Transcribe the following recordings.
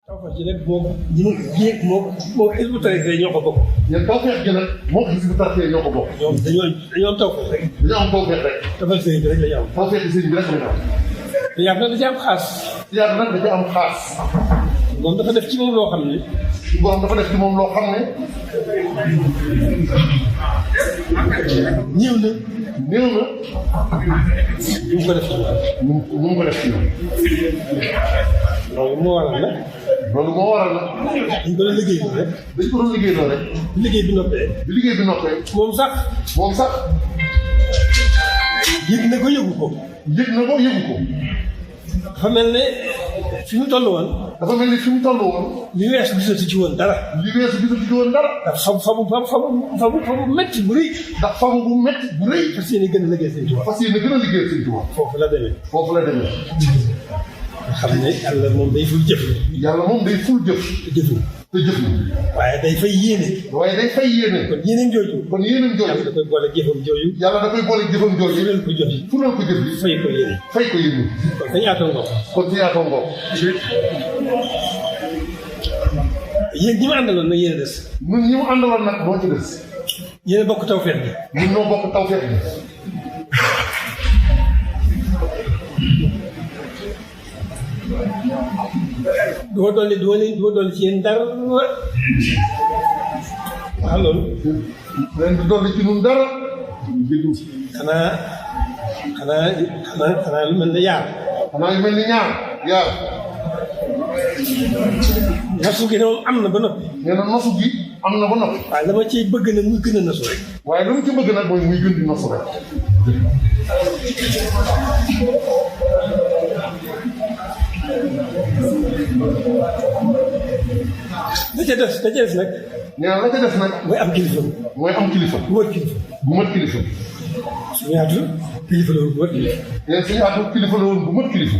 tawfeex ji nag moo Hizbut Tarqiyyah ñoo ko bokk. ñun tawfeex ji nag moo Hizbut Tarqiyyah ñoo ko bokk. ñoom dañoo am tawfeex rek. dañoo am tawfeex rek. tawfeex sëriñ bi rek la ñu am. tawfeex sëriñ bi rek la ñu am. te yàlla nag da ci am xaas. yàlla nag da ci am xaas. moom dafa def ci moom loo xam ne. borom dafa def ci moom loo xam ne. néew na. néew na. ñu ngi ko def ci moom. ñu ngi ko def ci moom. loolu moo waral nag. loolu moo waral nag. dañ ko doon liggéey rek. dañ ko doon liggéey rek. liggéey bi noppee. bi liggéey bi noppee. moom sax. yëg na ko yëgu ko. yëg na ko yëgu ko. dafa mel ne fi mu toll woon. dafa mel ni fi mu toll woon. li weesu gisatu ci woon dara. li weesu gisatu ci woon dara. ndax fabu métti bu rëy. ndax fabu bu métti bu rëy. fas yéene gën a liggéey Sëñ Tuubaa. fas yéene gën a liggéey Sëñ Tuubaa. foofu la demee. foofu la demee. nga xam ne yàlla moom day ful jëf. yàlla moom day ful jëf. te jëf na. te jëf na. waaye day fay yéene. waaye day fay yéene. kon yéeneen jooju. kon yéeneen jooju. yàlla da koy boole jëfam jooju. yàlla da koy boole jëfam jooju. fulal ko jëf yi. fulal ko jëf yi. fay ko yéene. fay ko yéene. kon dañu yaatoo ngoog. kon ci yaatoo ngoog. yéen ñi ma àndaloon nag yéen a des. ñun ñi mu àndaloon nag moo ci des. yéen a bokk tawfeex bi. ñun ñoo bokk tawfeex bi. du ma dolli ci yéen dara. waaw loolu. leen di dolli ci ñun dara. xanaa lu mel ne yaar. xanaa yu mel ni ñaar yaar. nasu gi ne moom am na ba noppi. nee na nosu gi am na ba noppi. waaye dama ciy bëgg ne muy gën a nasu rek. waaye lu mu ci bëgg nag mooy muy gën di nosu rek. da ca des nag. nee na la ca des nag. mooy am kilifa. mooy am kilifa. bu mat kilifa. bu mat kilifa. suñu yaatu kilifa la woon bu mat kilifa. nee na suñu yaatu kilifa la woon bu mat kilifa.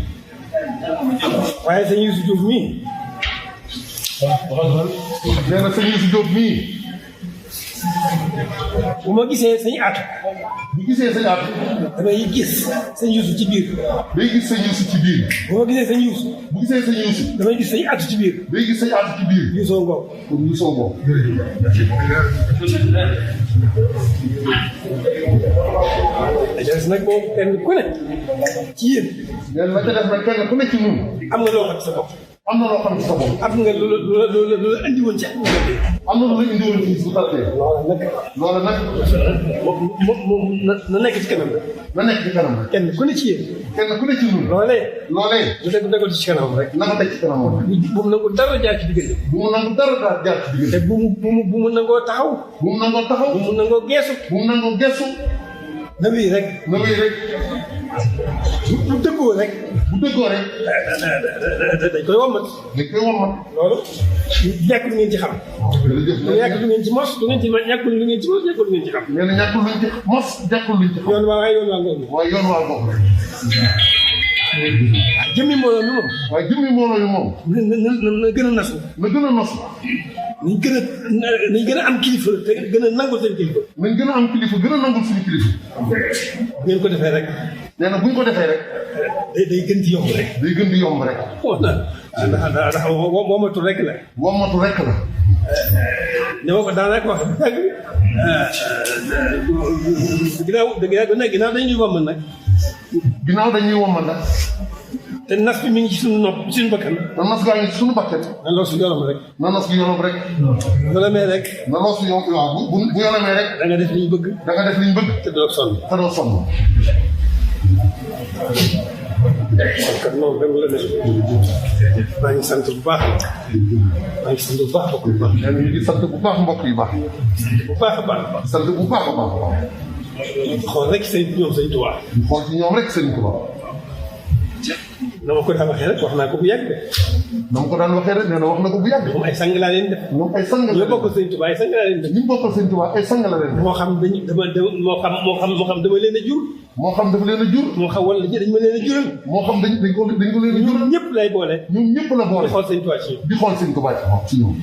waaye sëñ Youssou Diop mii. nee na sëñ Youssou Diop mii. bu ma gisee sëñ Aatu. bu gisee sëñ Aatu. damay gis sëñ Youssou ci biir. day gis sëñ Youssou ci biir. bu ma gisee sëñ Youssou. bu gisee sëñ Youssou. damay gis sëñ Aatu ci biir. day gis sëñ Aatu ci biir. Youssou Ngom. kon Youssou Ngom. des nag moom kenn ku ne ci yéen. nee na la ca des nag kenn ku ne ci ñun. am nga loo xam ci sa bopp. am na loo xam ci sa bopp. am nga lu andi woon ci ak am na lu la indi woon fii bu tartee. loolu nag. moom na nekk ci kanam rek. na nekk ci kanam rek. kenn ku ne ci yéen. kenn ku ne ci ñun. loolee. lu déglu ci kanamam rek. na ko teg ci kanamam rek. bu mu nangu dara jaar ci diggante. bu mu nangu dara jaar ci diggante. te bu mu nangoo taxaw. bu mu nangoo taxaw. bu mu nangoo geesu. bu mu nangoo geesu. na wéy rek. na wéy rek. bu dëggoo rek. bu dëggoo rek. dañ koy wommat. dañ koy wommat. loolu. ñàkkul ngeen ci xam. jërëjëf ñàkkul ngeen ci mos ñàkkul lu ngeen ci mos ñàkkul lu ngeen ci xam. nee na ñàkkul luñ ci mos ñàkkul luñ ci xam. yoon waa ngoog. waaye yoon waa ngoog rek. jëmmi mbooloo mi moom. waaye jëmmi mbooloo mi moom. na gën a nasu. na gën a nosu. nañ gën a am kilifa te gën a nangul seen kilifa. nañ gën a am kilifa gën a nangul suñu kilifa. bu ngeen ko defee rek. nee na buñ ko defee rek. day gën di yomb rek. day gën di yomb rek. ndax womatu rek la. womatu rek la. ne ma ko daanaka wax ginnaaw dañuy womb nag. ginnaaw dañuy womb nag. te nas bi mi ngi ci suñu nopp ci suñu bakkan. te nas gaa ngi ci suñu bakkan. na loolu suñu yoonam rek. na nas gi yoonam rek. yoonamee rek. na loolu suñu yoon waaw bu yoonamee rek. da nga def li ñu bëgg. da nga def li ñu bëgg. te doo sonn. te doo sonn. kon noonu rek la def. maa ngi sant bu baax. maa ngi sant bu baax mbokk yu baax. nee na ñu ngi sant bu baax mbokk yu baax. bu baax a baax. sant bu baax a baax. xool rek ñoom sëñ Tuubaa. xool ci ñoom rek sëñ Tuubaa. na ma ko daan waxee rek wax naa ko bu yàgg. na ma ko daan waxee rek nee na wax na ko bu yàgg. moom ay sang laa leen def. ñoom ay sang la leen ñoo bokkal sëñ Tuubaa ay sang laa leen def. ñu bokkal sëñ Tuubaa ay sang la leen def. moo xam dama leen a jur. moo xam dafa leen a jur. moo xam wala dañ ma leen a jural. moo xam dañ ko leen a jural. ñëpp lay boole. ñoom ñëpp la boole. di xool sëñ Tuubaa ci ñoom. di xool sëñ Tuubaa ci ñoom.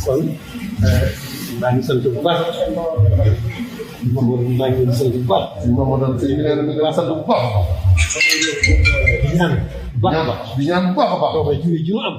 kon maa ngi sant bu baax. maa ngi leen di sant bu baax. Mamadou Seye mi ngi sant bu baax. di ñaan baax a baax di ñaan bu baax a baax. tawfeex ji ñu am